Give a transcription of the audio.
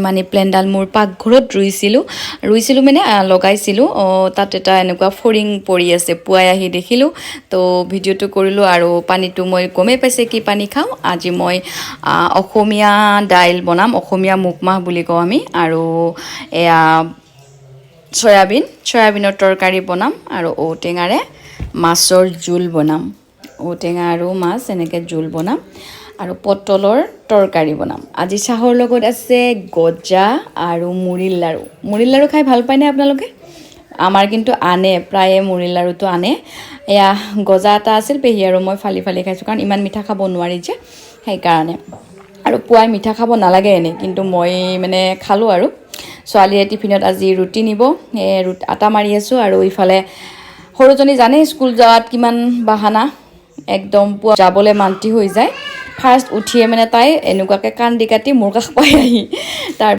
মানি প্লেণ্টডাল মোৰ পাকঘৰত ৰুইছিলোঁ। ৰুইছিলোঁ মানে লগাইছিলোঁ। তাত এটা এনেকুৱা ফৰিং পৰি আছে। পুৱাই আহি দেখিলোঁ তো ভিডিঅ'টো কৰিলোঁ। আৰু পানীটো মই গমেই পাইছে কি পানী খাওঁ। আজি মই অসমীয়া দাইল বনাম, অসমীয়া মুগমাহ বুলি কওঁ আমি। আৰু এয়া চয়াবিনৰ তৰকাৰী বনাম আৰু ঔটেঙাৰে মাছৰ জোল বনাম। ঔটেঙা আৰু মাছ এনেকৈ জোল বনাম আৰু পটলৰ তৰকাৰী বনাম। আজি চাহৰ লগত আছে গজা আৰু মুড়িৰ লাড়ু। মুড়িৰ লাড়ু খাই ভাল পায়নে আপোনালোকে? আমাৰ কিন্তু আনে, প্ৰায়ে মুড়িৰ লাড়ুটো আনে। এয়া গজা এটা আছিল, পেহী আৰু মই ফালি ফালি খাইছোঁ, কাৰণ ইমান মিঠা খাব নোৱাৰি যে সেইকাৰণে। আৰু পুৱাই মিঠা খাব নালাগে এনেই, কিন্তু মই মানে খালোঁ। আৰু ছোৱালীয়ে টিফিনত আজি ৰুটি নিব, এই আটা মাৰি আছোঁ। আৰু ইফালে সৰুজনী জানে স্কুল যোৱাত কিমান বাহানা, একদম পুৱা যাবলৈ মান্তি হৈ যায়। ফাৰ্ষ্ট উঠিয়ে মানে তাই এনেকুৱাকৈ কান্দি কাটি মোৰ কাষ পাই আহি তাৰ